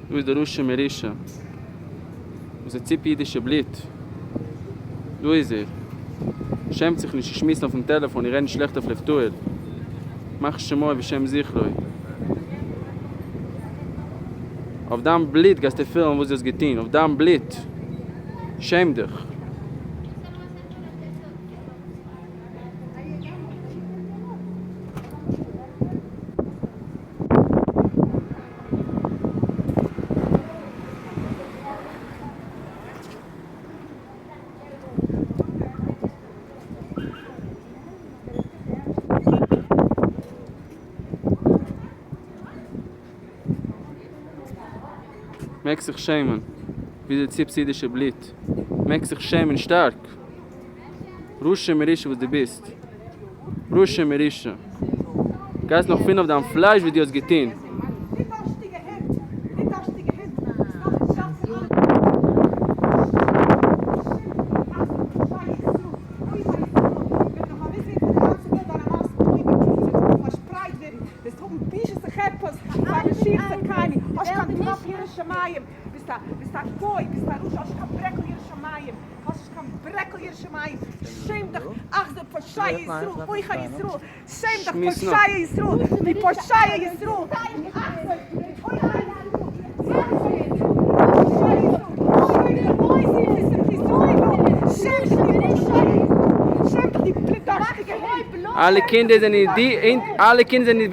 דא איז די רשע מרושע וואס ער ציפט אידישע בלוט, דא איז ער, שעמט זיך נישט צו שמועסן אויפן טעלעפאן און רעדן שלעכט אויף לב טהור, ימח שמו ושם זכרו. אויף דיין בלוט גייסטו פילן וואס דו האסט געטון, אויף דיין בלוט, שעם דיך. מעגסט זיך שעמען ווי דו ציפסט אידישע בלוט, מעגסט זיך שעמען שטארק, רשע מרושע וואס דו ביסט, רשע מרושע, גייסט נאך פילן אויף דיין פלייש וואס דו האסט געטון. וועסט האבן בושות און חרפות פאר משיח צדקינו, האסט קיין טראפ יראת שמים, ביסט א ביסט א גוי, ביסט א רשע, האסט נישט קיין ברעקל יראת שמים, האסט נישט קיין ברעקל יראת שמים, שעם דיך, אכזר פושעי ישראל, עוכר ישראל, שעם דיך שמועס נאך. פושעי ישראל, די פושעי ישראל, די אכזר, די עוכר ישראל, פושעי ישראל, אוי אוי אוי שעם דיך די פושעי ישראל, שעם דיך די בלוט דארשטיגע הינט. אלע קינדער זענען די אלע קינדער זענען.